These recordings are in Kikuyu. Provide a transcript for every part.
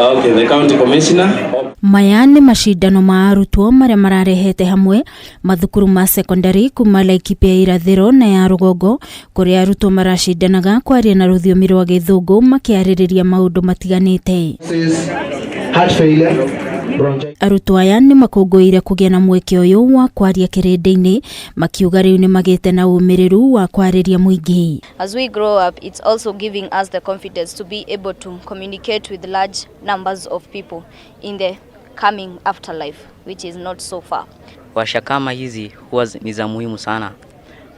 Okay, the county commissioner. Maya nĩ macindano ma arutwo marĩa mararehete hamwe mathukuru ma secondary kuma Laikipia irathĩro na ya rũgongo, kũrĩa arutwo maracindanaga kwaria na rũthiomi rwa Gĩthũngũ makĩarĩrĩria maũndũ matiganĩte. Heart failure, bronchitis. Arutwo aya nĩ makũngũĩire kũgĩa na mweke ũyũ wa kwaria kĩrĩndĩ-inĩ, makiuga rĩu nĩ magĩte na ũmĩrĩru wa kwarĩria mũingĩ. As we grow up, it's also giving us the confidence to be able to communicate with large numbers of people in the coming afterlife, which is not so far. Warsha kama hizi huwa ni za muhimu sana,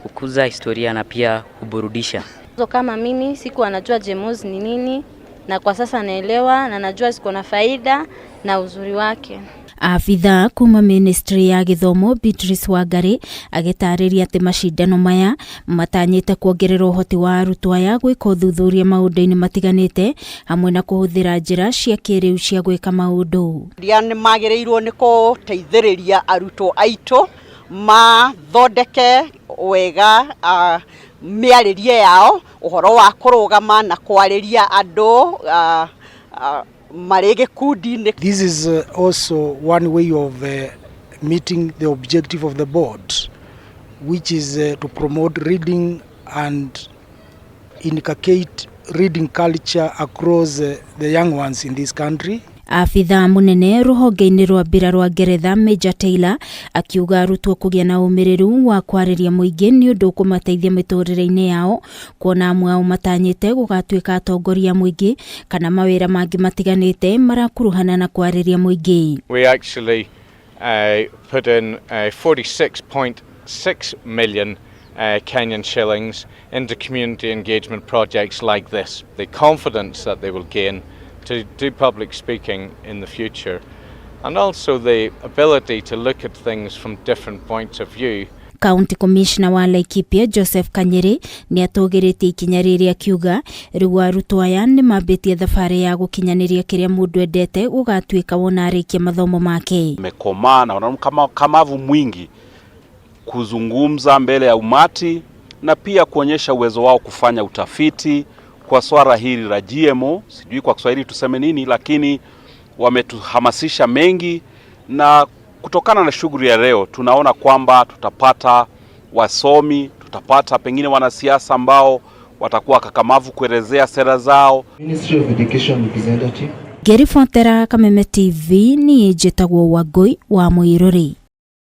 hukuza historia na pia huburudisha. So kama mimi sikuwa najua GMOs ni nini, na kwa sasa naelewa na najua ziko na faida na uzuri wake. Abithaa kuma ministry ya gĩthomo Beatrice Wangari agĩtarĩria atĩ macindano maya matanyĩte kuongerera ũhoti wa arutwo aya gwĩka ũthuthuria maũndũ-inĩ matiganĩte, hamwe na kũhũthĩra njĩra cia kĩrĩu cia gwĩka maũndũ. Ria nĩ magĩrĩirwo nĩ gũteithĩrĩria arutwo aitũ mathondeke wega mĩarĩrie yao, ũhoro wa kũrũgama na kwarĩria andũ marĩ gĩkundi-inĩ. This is also one way of meeting the objective of the board, which is to promote reading and inculcate reading culture across the young ones in this country. Abithaa mũnene rũhonge-inĩ rwa mbirarũ rwa Ngeretha Major Taylor akiuga arutwo kũgĩa na ũmĩrĩru wa kwarĩria mũingĩ nĩ ũndũ ũkũmateithia mĩtũrĩre-inĩ yao, kuona amwe ao matanyĩte gũgatuĩka atongoria a mũingĩ kana mawĩra mangĩ matiganĩte marakuruhana na kwarĩria mũingĩ. We actually put in 46.6 million Kenyan shillings into community engagement projects like this. The confidence that they will gain to do public speaking in the future, and also the ability to look at things from different points of view. County Commissioner wa Laikipia Joseph Kanyiri nĩ atũgĩrĩtie ikinya rĩrĩ, akiuga rĩu arutwo aya nĩ mambĩtie thabarĩ ya gũkinyanĩria kĩrĩa mũndũ endete gũgatuĩka wona arĩkia mathomo make. Wamekomaa na wana ukakamavu mwingi kuzungumza mbele ya umati na pia kuonyesha uwezo wao kufanya utafiti kwa swala hili la GMO, sijui kwa Kiswahili tuseme nini, lakini wametuhamasisha mengi, na kutokana na shughuli ya leo tunaona kwamba tutapata wasomi, tutapata pengine wanasiasa ambao watakuwa kakamavu kuelezea sera zao. Ministry of Education representative. Ngĩribotera Kameme TV, niĩ njĩtagwo Wangũi wa Mũirũrĩ.